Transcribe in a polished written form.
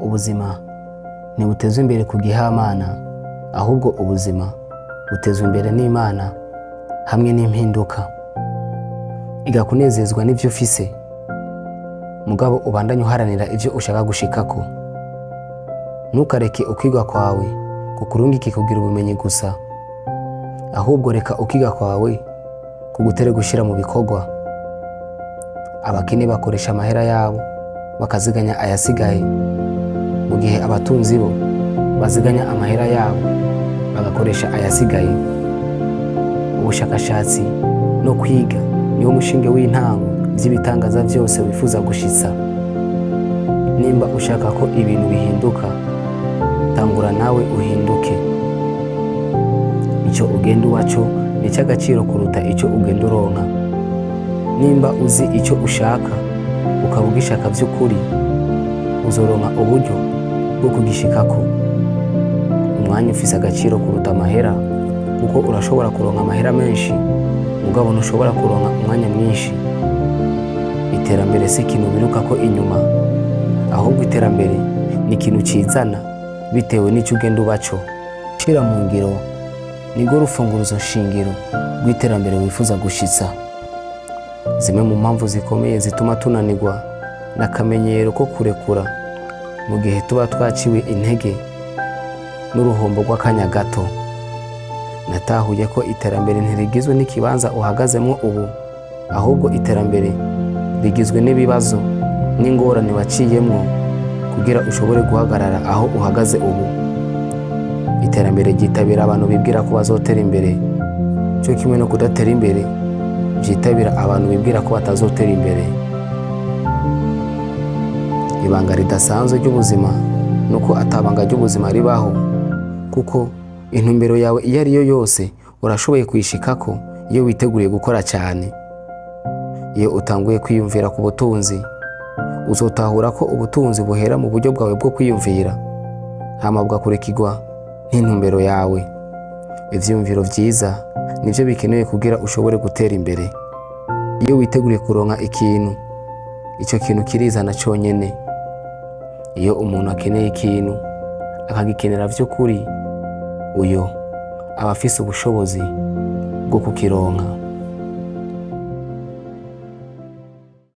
Ubuzima ntibutezwa imbere ku gihamana, ahubwo ubuzima butezwa imbere n'Imana hamwe n'impinduka. Iga kunezezwa n'ivyo ufise, mugabo ubandanye uharanira ivyo ushaka gushikako. Ntukareke ukwiga kwawe kukurungike kugira ubumenyi gusa, ahubwo reka ukwiga kwawe kugutere gushira mu bikorwa. Abakene bakoresha amahera yabo bakaziganya ayasigaye, mu gihe abatunzi bo baziganya amahera yabo bagakoresha ayasigaye. Ubushakashatsi no kwiga niwo mushinge w'intango vy'ibitangaza vyose wifuza gushitsa. Nimba ushaka ko ibintu bihinduka, tangura nawe uhinduke. Ico ugenda ubaco ni icy'agaciro kuruta ico ugenda uronka. Nimba uzi ico ushaka ukaba ugishaka vy'ukuri, uzoronka uburyo bwo kugishikako. Umwanya ufise agaciro kuruta amahera, kuko urashobora kuronka amahera menshi, mugabo ntushobora kuronka umwanya mwinshi. Iterambere si ikintu wirukako inyuma, ahubwo iterambere ni ikintu cizana bitewe n'ico ugenda ubaco. Shira mu ngiro nirwo rufunguruzo shingiro rw'iterambere wifuza gushitsa. Zimwe mu mpamvu zikomeye zituma tunanirwa ni akamenyero ko kurekura mu gihe tuba twaciwe intege n'uruhombo rw'akanya gato. Natahuye ko iterambere ntirigizwe n'ikibanza uhagazemwo ubu, ahubwo iterambere rigizwe n'ibibazo n'ingorane waciyemwo kugira ushobore guhagarara aho uhagaze ubu. Iterambere ryitabira abantu bibwira ko bazotera imbere, cyo kimwe no kudatera imbere byitabira abantu bibwira ko batazotera imbere. Ibanga ridasanzwe ry'ubuzima ni uko atabanga ry'ubuzima ribaho, kuko intumbero yawe iyo ari yo yose urashoboye kuyishikako iyo witeguriye gukora cyane. Iyo utanguye kwiyumvira ku butunzi, uzotahura ko ubutunzi buhera mu buryo bwawe bwo kwiyumvira, hama bugakurikirwa n'intumbero yawe. Ivyiyumviro vyiza nivyo bikenewe kugira ushobore gutera imbere. Iyo witeguriye kuronka ikintu, ico kintu kirizana conyene. Iyo umuntu akeneye ikintu akagikenera vy'ukuri, uyo aba afise ubushobozi bwo kukironka.